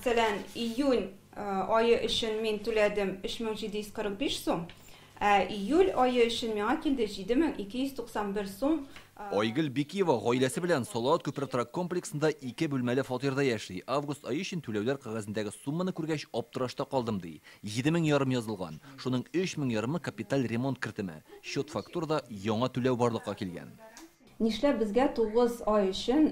Мәсәлән, июнь ае өчен мин түләдем 3745 сум, ә июль ае өчен миңа килде 7291 сум. Айгөл Бикиева гаиләсе белән Салават күпере торак комплексында ике бүлмәле фатирда яши. Август ае өчен түләүләр кәгазендәге сумманы күргәч, аптырашта калдым, ди. 7500 язылган. Шуның 3500-ы капиталь ремонт кертеме. Счет-фактурада яңа түләү барлыкка килгән. Нишләп безгә 9 ай өчен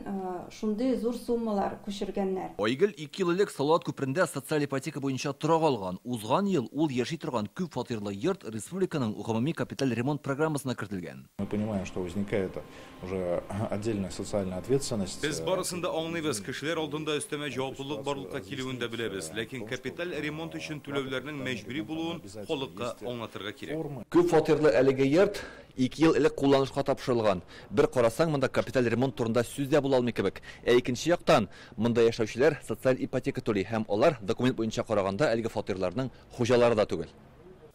шундый зур суммалар күчергәннәр? Айгөл 2 ел элек Салават күперендә социаль ипотека буенча торак алган. Узган ел ул яши торган күп фатирлы йорт республиканың гомуми капиталь ремонт программасына кертелгән. Мы понимаем, что возникает уже отдельная социальная ответственность. Без барысын да аңлыйбыз, кешеләр алдында өстәмә җаваплылык барлыкка килүен дә беләбез, ләкин капиталь ремонт өчен түләүләрнең мәҗбүри булуын халыкка аңлатырга кирәк. Күп фатирлы әлеге йорт 2 ел элек кулланышка тапшырылган. Бер карасаң, монда капиталь ремонт турында сүз дә була алмый кебек. Ә икенче яктан, монда яшәүчеләр социаль ипотека түли һәм алар документ буенча караганда әлеге фатирларның хуҗалары да түгел.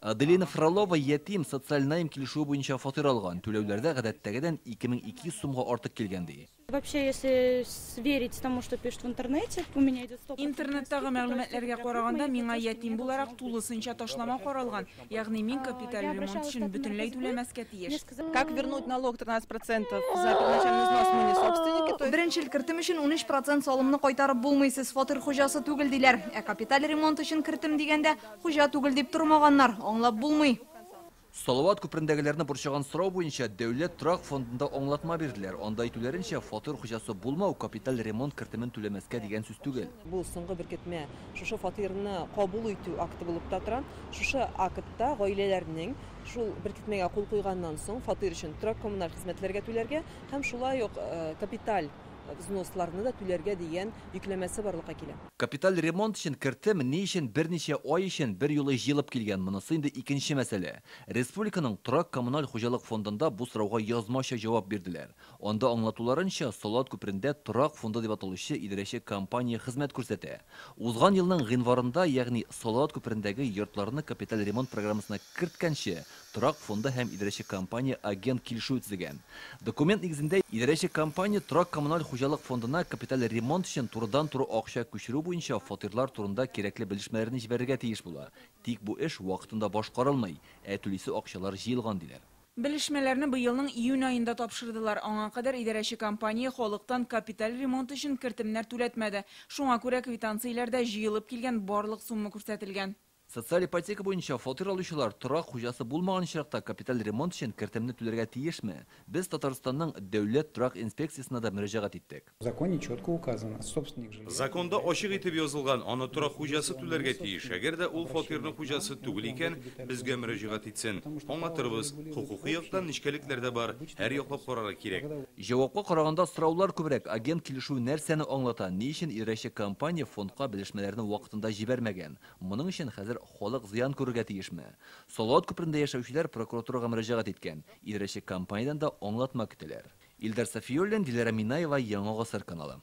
Аделина Фролова ятим социаль найм килешүе буенча фатир алган. Түләүләрдә гадәттәгедән 2200 сумга артык килгән ди. Вообще, если верить тому, что пишут в интернете, у меня идет 100% Интернеттагы мәгълүматларга караганда, миңа ятим буларак тулысынча ташлама каралган. Ягъни мин капиталь ремонт өчен бөтенләй түләмәскә тиеш. Как вернуть налог 13% за первоначальный взнос, мы не собственники, то есть Беренчел кертем өчен 13% салымны кайтарып булмый, сез фатир хуҗасы түгел диләр. Ә капиталь ремонт өчен кертем дигәндә хуҗа түгел дип тормаганнар, аңлап булмый. Салават күперендәгеләрне борчыган сорау буенча Дәүләт торак фондында аңлатма бирделәр. Анда әйтүләренчә, фатир хуҗасы булмау капиталь ремонт кертемен түләмәскә дигән сүз түгел. Бу соңгы беркетмә шушы фатирны кабул итү акты булып та тора. Шушы актта гаиләләрнең шул беркетмәгә кул куйганнан соң фатир өчен торак коммуналь хезмәтләргә түләргә һәм шулай ук капиталь взносларны да түләргә дигән йөкләмәсе барлыкка килә. Капиталь ремонт өчен кертем ни өчен берничә ай өчен бер юлы җыелып килгән? Монысы инде икенче мәсьәлә. Республиканың торак коммуналь хуҗалык фондында бу сорауга язмача җавап бирделәр. Анда аңлатуларынча, Салават күперендә торак фонды дип аталучы идарәче компания хезмәт күрсәтә. Узган елның гыйнварында, ягъни Салават күперендәге йортларны капиталь ремонт программасына керткәнче, торак фонды һәм идарәче компания агент килешүе төзегән. Документ нигезендә идарәче компания торак коммуналь хуҗалык фондына капиталь ремонт өчен турыдан-туры акча күчерү буенча фатирлар турында кирәкле белешмәләрне җибәрергә тиеш була. Тик бу эш вакытында башкарылмый, ә түлисе акчалар җыелган диләр. Белешмәләрне быелның июнь аенда тапшырдылар. Аңа кадәр идарәче компания халыктан капиталь ремонт өчен кертемнәр түләтмәде. Шуңа күрә квитанцияләрдә җыелып килгән барлык сумма күрсәтелгән. Социаль ипотека буенча фатир алучылар торак хуҗасы булмаган очракта капиталь ремонт өчен кертемне түләргә тиешме? Без Татарстанның дәүләт торак инспекциясенә дә мөрәҗәгать иттек. В законе четко указано, собственник жилья. Законда ачык итеп язылган, аны торак хуҗасы түләргә тиеш. Әгәр дә ул фатирның хуҗасы түгел икән, безгә мөрәҗәгать итсен. Аңлатырбыз. Хокукый яктан нечкәлекләр дә бар, һәр яклап карарга кирәк. Җавапка караганда сораулар күбрәк. Агент килешү нәрсәне аңлата? Ни өчен идарәче компания фондка белешмәләрне вакытында җибәрмәгән? Моның өчен хәзер халык зыян күрергә тиешме? Салават күперендә яшәүчеләр прокуратурага мөрәҗәгать иткән. Идарәче компаниядән дә аңлатма көтәләр. Илдар Сафиуллин, Диләрә Минаева, Яңа Гасыр каналы.